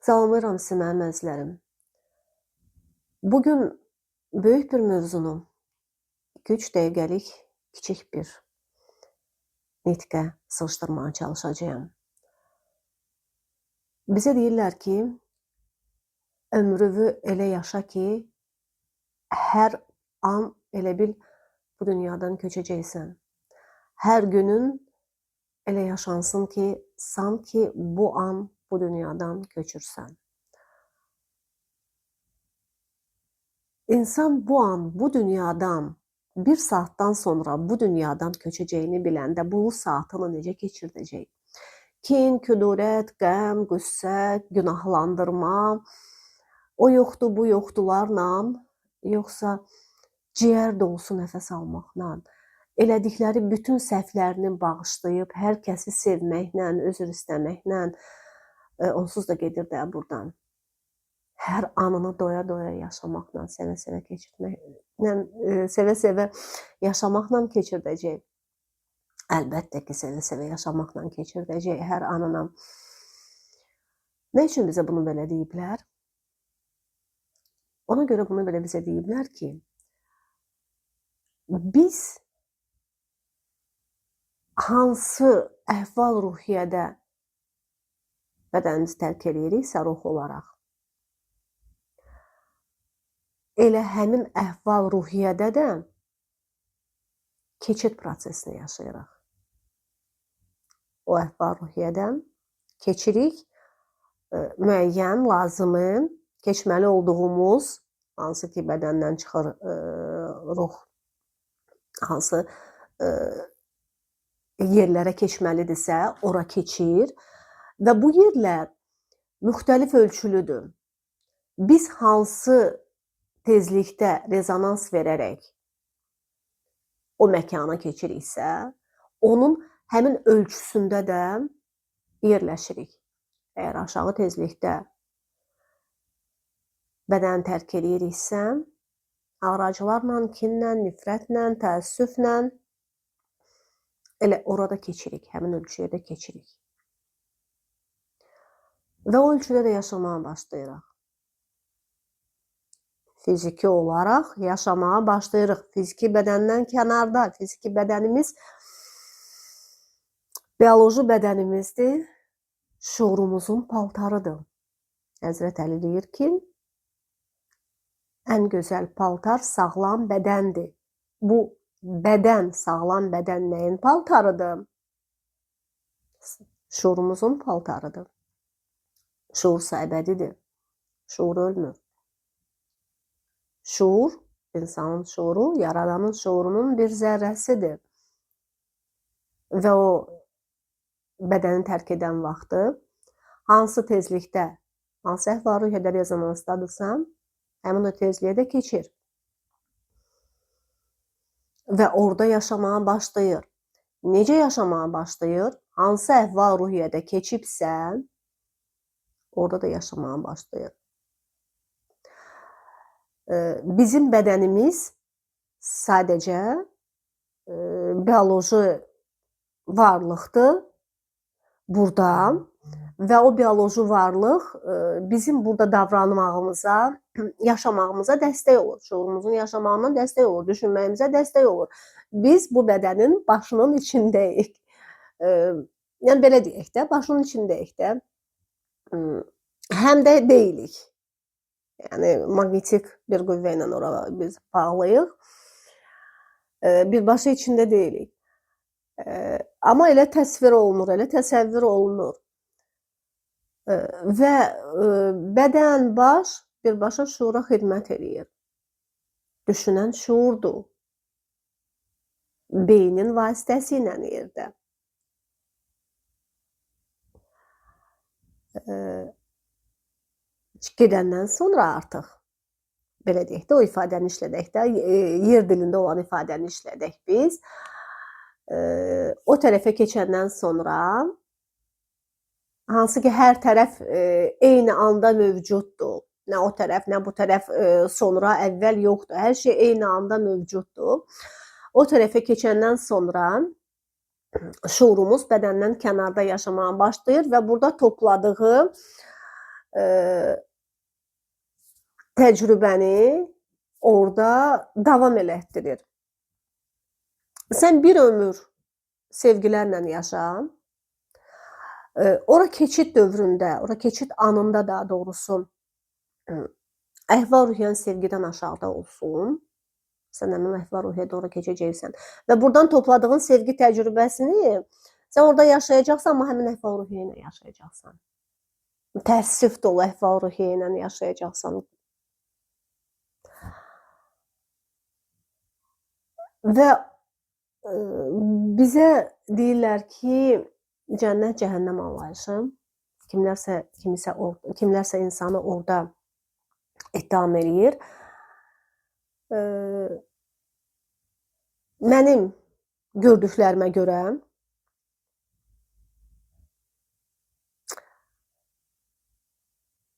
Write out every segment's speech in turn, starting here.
Salamlayıram sizi mənim əzizlərim. Bugün böyük bir mövzunu 2-3 dəqiqəlik kiçik bir nitqə sığışdırmağa çalışacağam. Bizə deyirlər ki, ömrünü elə yaşa ki, hər an elə bil bu dünyadan köçəcəksən. Hər günün elə yaşansın ki, sanki bu an bu dünyadan köçürsən. İnsan bu an bu dünyadan bir saatdan sonra bu dünyadan köçəcəyini biləndə bu saatını necə keçirdəcək? Kin, kudurət, qəm, qüssə, günahlandırma, o yoxdur, bu yoxdularla, yoxsa ciyər dolusu nəfəs almaqla, elədikləri bütün səhvlərini bağışlayıb, hər kəsi sevməklə, üzr istəməklə, onsuz da gedir də burdan. Hər anını doya-doya yaşamaqla, sevə-sevə keçirməklə, sevə-sevə yaşamaqla keçirdəcək. Əlbəttə ki, sevə-sevə yaşamaqla keçirdəcək hər anını. Nə üçün bizə bunu belə deyiblər? Ona görə bunu belə bizə deyiblər ki, biz hansı əhval-ruhiyyədə bədənimizi tərk eləyiriksə ruh olaraq, elə həmin əhval-ruhiyyədə də keçid prosesini yaşayırıq. O əhval-ruhiyyədən keçirik, müəyyən lazımı, keçməli olduğumuz, hansı ki bədəndən çıxır ruh, hansı yerlərə keçməlidirsə, ora keçir və bu yerlər müxtəlif ölçülüdür. Biz hansı tezlikdə rezonans verərək o məkana keçiriksə, onun həmin ölçüsündə də yerləşirik. Əgər aşağı tezlikdə bədəni tərk eləyiriksə, ağrı-acılarla, kinlə, nifrətlə, təəssüflə elə orada keçirik, həmin ölçüyə də keçirik. Və o ölçüdə də yaşamağa başlayırıq. Fiziki olaraq yaşamağa başlayırıq. Fiziki bədəndən kənarda, fiziki bədənimiz bioloji bədənimizdir, şuurumuzun paltarıdır. Həzrət Əli deyir ki, ən gözəl paltar sağlam bədəndir. Bu bədən, sağlam bədən nəyin paltarıdır? Şuurumuzun paltarıdır. Şuursa əbədidir. Şuur ölmür. Şuur, insanın şuuru, yaradanın şuurunun bir zərrəsidir. Və o bədəni tərk edən vaxtı hansı tezlikdə, hansı əhval-ruhiyyədə rezonansdadırsa, həmin o tezliyə də keçir. Və orada yaşamağa başlayır. Necə yaşamağa başlayır? Hansı əhval-ruhiyyədə keçibsə, orada da yaşamağa başlayır. Bizim bədənimiz sadəcə bioloji varlıqdır burada və o bioloji varlıq bizim burada davranmağımıza, yaşamağımıza dəstək olur. Şuurumuzun yaşamağına dəstək olur, düşünməyimizə dəstək olur. Biz bu bədənin başının içindəyik. Yəni belə deyək də, başının içindəyik də. Həm də deyilik. Yəni maqnetik bir qüvvə ilə ora biz bağlıyıq. Birbaşa içində deyilik. Amma elə təsvir olunur, elə təsəvvür olunur. Və bədən, baş birbaşa şuura xidmət eləyir. Düşünən şuurdur. Beynin vasitəsi ilə yerdə. Gedəndən sonra artıq belə deyək də, o ifadəni işlədək də, yer dilində olan ifadəni işlədək biz. O tərəfə keçəndən sonra hansı ki hər tərəf eyni anda mövcuddur. Nə o tərəf, nə bu tərəf sonra, əvvəl yoxdur. Hər şey eyni anda mövcuddur. O tərəfə keçəndən sonra şuurumuz bədəndən kənarda yaşamağa başlayır və burada topladığı təcrübəni orada davam elətdirir. Sən bir ömür sevgilərlə yaşa. Ora keçid dövründə, ora keçid anında daha doğrusu əhval-ruhiyyən sevgidən aşağıda olsun. Sən həmin əhval-ruhiyyədə ora keçəcəksən. Və buradan topladığın sevgi təcrübəsini sən orada yaşayacaqsan, amma həmin əhval-ruhiyyə ilə yaşayacaqsan. Təəssüf dolu əhval-ruhiyyə ilə yaşayacaqsan. Və bizə deyirlər ki, cənnət cəhənnəm anlayışı. Kimlərsə insanı orada ittiham eləyir. Mənim gördüklərimə görə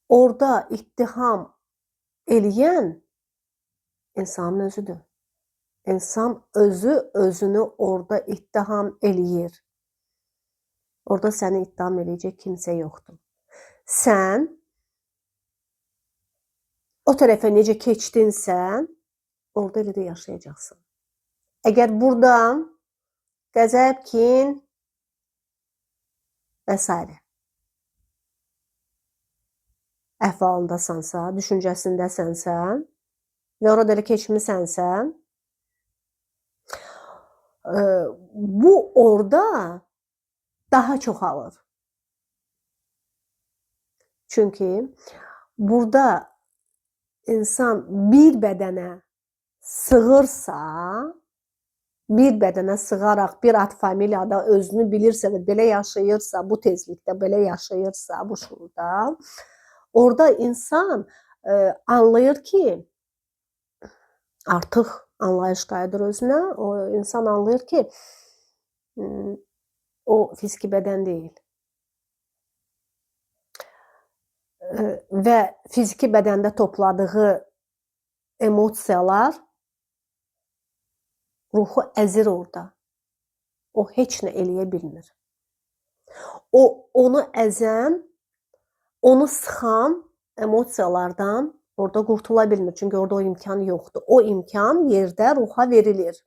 orada ittiham eləyən insanın özüdür. İnsan özü özünü orada ittiham eləyir. Orada səni ittiham eləyəcək kimsə yoxdur. Sən o tərəfə necə keçdinsə, orada elə də yaşayacaqsan. Əgər buradan qəzəb, kin və s. əhvalındasansa, düşüncəsindəsənsə və orada elə keçmisənsə, bu orada daha çoxalır. Çünki burada insan bir bədənə sığırsa, bir bədənə sığaraq bir ad familiyada özünü bilirsə və belə yaşayırsa, bu tezlikdə belə yaşayırsa, bu şuurda, orada insan anlayır ki, artıq anlayış qayıdır özünə, o insan anlayır ki, o fiziki bədən deyil. Və fiziki bədəndə topladığı emosiyalar ruhu əzir orada. O heç nə eləyə bilmir. O, onu əzən, onu sıxan emosiyalardan orada qurtula bilmir. Çünki orada o imkan yoxdur. O imkan yerdə ruha verilir.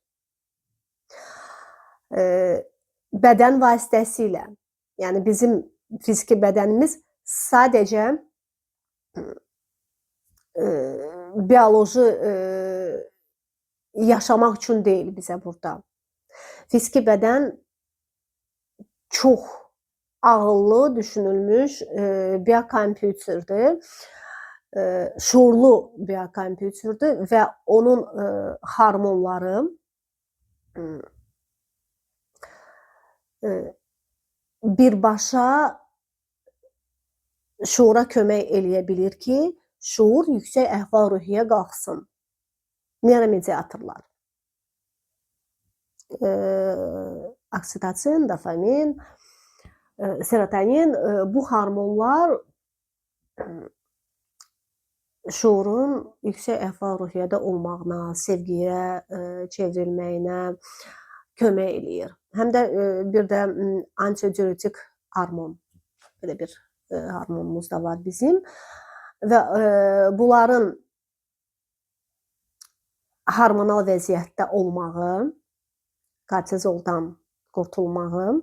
Bədən vasitəsilə, yəni bizim fiziki bədənimiz sadəcə bioloji yaşamaq üçün deyil bizə burada. Fiziki bədən çox ağıllı, düşünülmüş biokompüterdir. Şuurlu biokompüterdir və onun hormonları birbaşa şuura kömək eləyə bilir ki, şuur yüksək əhval-ruhiyyə qalxsın. Neyromediatorlar. Oksitosin, dopamin, serotonin, bu hormonlar şuurun yüksək əhval-ruhiyyədə olmağına, sevgiyə çevrilməyinə kömək eləyir. Həm də bir də antidiuretik hormon, belə bir hormonumuz da var bizim və bunların hormonal vəziyyətdə olmağı, kortizoldan qurtulmağı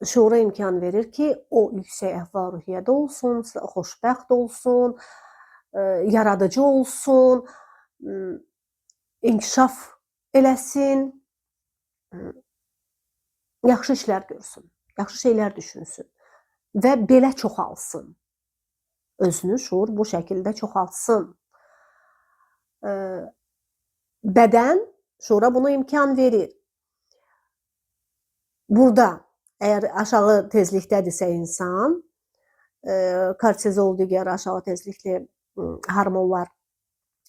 şuura imkan verir ki, o yüksək əhval-ruhiyyədə olsun, xoşbəxt olsun, yaradıcı olsun, inkişaf eləsin, yaxşı işlər görsün, yaxşı şeylər düşünsün və belə çoxalsın. Özünü şuur bu şəkildə çoxaltsın. Bədən şuura buna imkan verir. Burada əgər aşağı tezlikdədirsə insan, kortizol, digər aşağı tezlikli hormonlar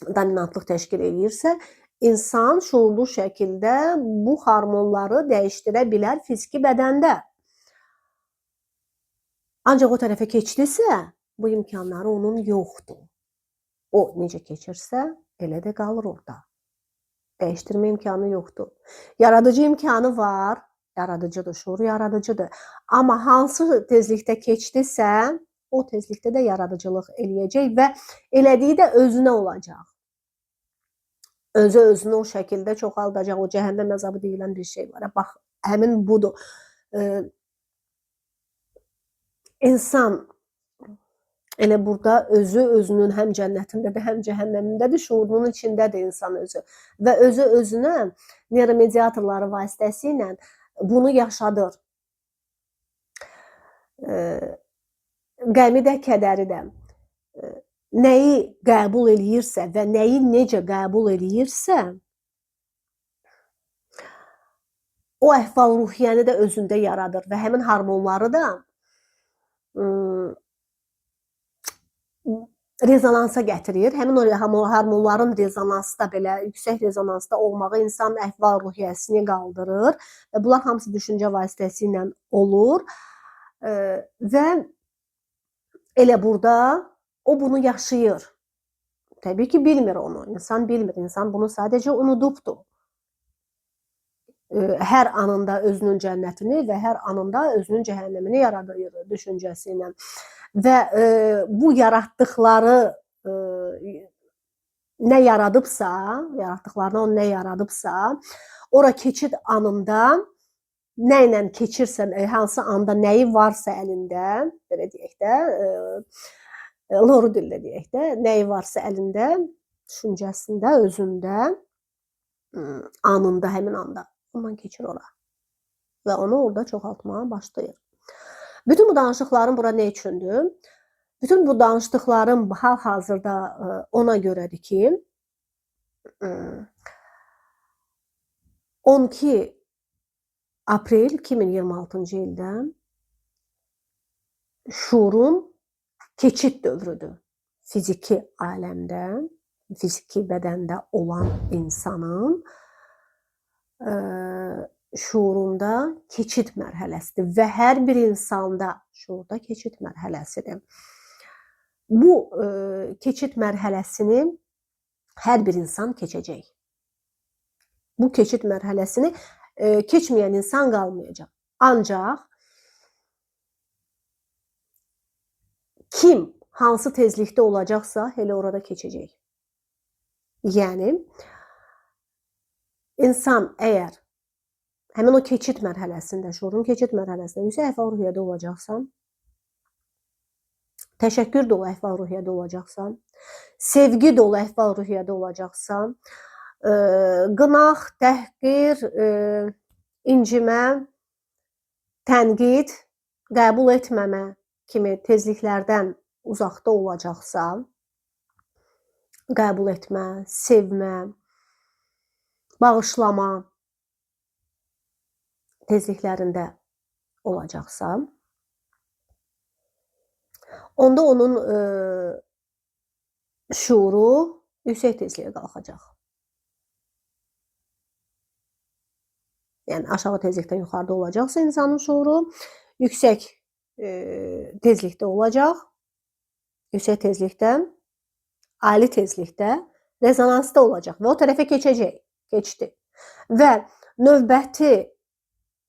dominantlıq təşkil eləyirsə, insan şuurlu şəkildə bu hormonları dəyişdirə bilər fiziki bədəndə. Ancaq o tərəfə keçdisə, bu imkanları onun yoxdur. O necə keçirsə, elə də qalır orada. Dəyişdirmə imkanı yoxdur. Yaradıcı imkanı var. Yaradıcıdır, şuur yaradıcıdır. Amma hansı tezlikdə keçdisə, o tezlikdə də yaradıcılıq eləyəcək və elədiyi də özünə olacaq. Özü özünü o şəkildə çoxaldacaq. O cəhənnəm əzabı deyilən bir şey var. Bax, həmin budur. İnsan elə burada özü özünün həm cənnətindədir, həm cəhənnəmindədir, şuurunun içindədir insan özü. Və özü özünə neyromediatorları vasitəsilə bunu yaşadır. Qəmi də, kədəri də. Nəyi qəbul eləyirsə və nəyi necə qəbul eləyirsə, o əhval-ruhiyyəni də özündə yaradır və həmin hormonları da rezonansa gətirir. Həmin o hormonların rezonansda belə yüksək rezonansda olmağı insanın əhval-ruhiyyəsini qaldırır və bunlar hamısı düşüncə vasitəsilə olur. Və elə burada o bunu yaşayır. Təbii ki, bilmir onu. İnsan bilmir. İnsan bunu sadəcə unudubdur. Hər anında özünün cənnətini və hər anında özünün cəhənnəmini yaradır düşüncəsi ilə. Və bu yaratdıqları nə yaradıbsa, yaratdıqlarına o nə yaradıbsa, ora keçid anında nə ilə keçirsə, hansı anda nəyi varsa əlində, belə deyək də, loru dildə deyək də, nəyi varsa əlində, düşüncəsində, özündə, anında, həmin anda ondan keçir ora və onu orada çoxaltmağa başlayır. Bütün bu danışıqlarım bura nə üçündür? Bütün bu danışdıqlarım hal-hazırda ona görədir ki, 12 aprel 2026-cı ildə şuurun keçid dövrüdür. Fiziki aləmdə, fiziki bədəndə olan insanın şuurunda keçid mərhələsidir və hər bir insanda şuurda keçid mərhələsidir. Bu keçid mərhələsini hər bir insan keçəcək. Bu keçid mərhələsini keçməyən insan qalmayacaq. Ancaq kim hansı tezlikdə olacaqsa, elə orada keçəcək. Yəni, insan əgər həmin o keçid mərhələsində, şuurun keçid mərhələsində yüksək əhval-ruhiyyədə olacaqsan, təşəkkür dolu əhval-ruhiyyədə olacaqsan, sevgi dolu əhval-ruhiyyədə olacaqsan, qınaq, təhqir, incimə, tənqid, qəbul etməmə kimi tezliklərdən uzaqda olacaqsa, qəbul etmə, sevmə, bağışlama tezliklərində olacaqsa, onda onun şuuru yüksək tezliyə qalxacaq. Yəni, aşağı tezlikdən yuxarıda olacaqsa insanın şuuru yüksək tezlikdə olacaq. Yüksək tezlikdə, ali tezlikdə rezonansda olacaq və o tərəfə keçəcək, keçdi. Və növbəti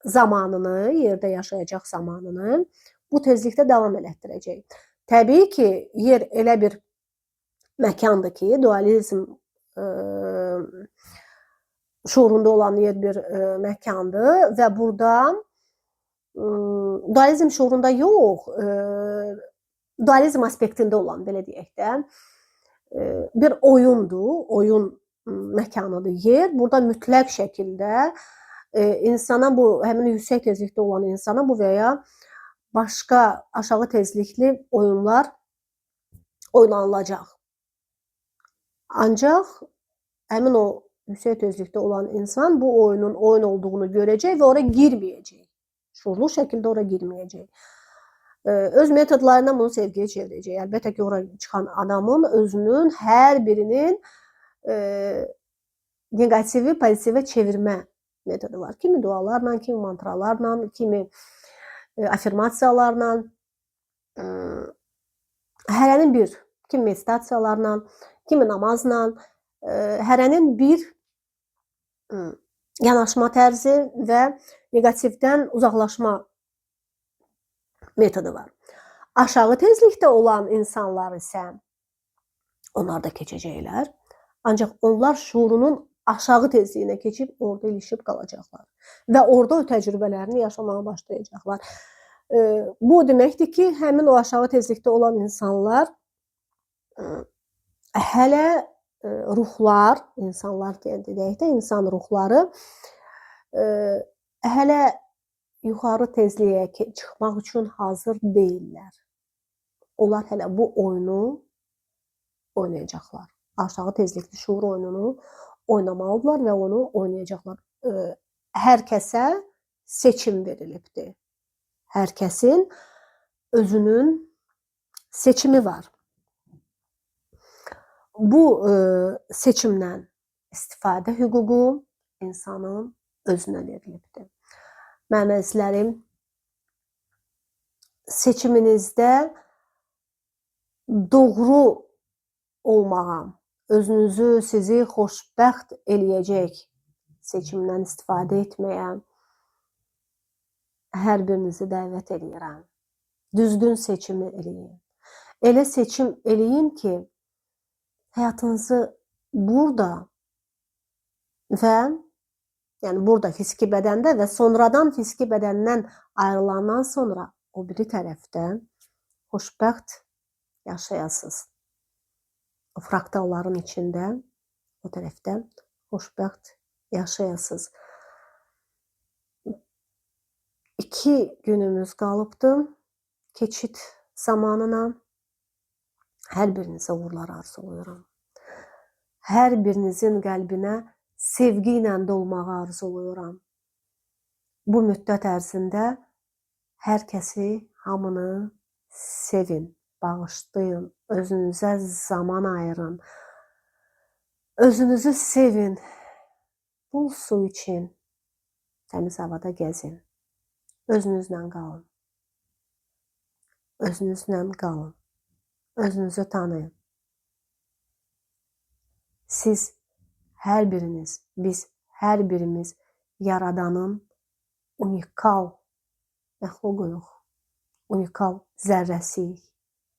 zamanını, yerdə yaşayacaq zamanını bu tezlikdə davam elətdirəcək. Təbii ki, yer elə bir məkandır ki, dualizm şuurunda olan yer bir məkandır və burada dualizm şuurunda yox, dualizm aspektində olan, belə deyək də, bir oyundur, oyun məkanıdır yer. Burada mütləq şəkildə insana bu, həmin yüksək tezlikdə olan insana bu və ya başqa aşağı tezlikli oyunlar oynanılacaq. Ancaq həmin o yüksək tezlikdə olan insan bu oyunun oyun olduğunu görəcək və ora girməyəcək. Şuurlu şəkildə ora girməyəcək. Öz metodlarından bunu sevgiyə çevirəcək. Əlbəttə ki, ora çıxan adamın özünün hər birinin negativi pozitivə çevirmə metodu var. Kimi dualarla, kimi mantralarla, kimi afirmasiyalarla, hərənin bir, kimi meditasiyalarla, kimi namazla, hərənin bir yanaşma tərzi və Neqativdən uzaqlaşma metodu var. Aşağı tezlikdə olan insanlar isə onlar da keçəcəklər. Ancaq onlar şuurunun aşağı tezliyinə keçib orada ilişib qalacaqlar və orada o təcrübələrini yaşamağa başlayacaqlar. Bu o deməkdir ki, həmin o aşağı tezlikdə olan insanlar hələ ruhlar, insanlar deyək də, insan ruhları hələ yuxarı tezliyə çıxmaq üçün hazır deyillər. Onlar hələ bu oyunu oynayacaqlar. Aşağı tezlikli şuur oyununu oynamalıdırlar və onu oynayacaqlar. Hər kəsə seçim verilibdir. Hər kəsin özünün seçimi var. Bu seçimdən istifadə hüququ insanın özünə verilibdir. Mənim əzizlərim, seçiminizdə doğru olmağa, özünüzü, sizi xoşbəxt eləyəcək seçimdən istifadə etməyə hər birinizi dəvət eləyirəm. Düzgün seçimi eləyin. Elə seçim eləyin ki, həyatınızı burada və yəni burada fiziki bədəndə və sonradan fiziki bədəndən ayrılandan sonra o biri tərəfdə xoşbəxt yaşayasınız. O fraktalların içində, o tərəfdə xoşbəxt yaşayasınız. 2 günümüz qalıbdı keçid zamanına. Hər birinizə uğurlar arzulayıram. Hər birinizin qəlbinə sevgi ilə dolmağı arzulayıram. Bu müddət ərzində hər kəsi, hamını sevin, bağışlayın, özünüzə zaman ayırın. Özünüzü sevin. Bol su için, təmiz havada gəzin. Özünüzlə qalın. Özünüzlə qalın. Özünüzü tanıyın. Siz hər biriniz, biz hər birimiz Yaradanın unikal məxluquyuq. Unikal zərrəsiyik.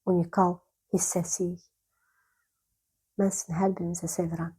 Unikal hissəsiyik. Mən sizin hər birinizi sevirəm.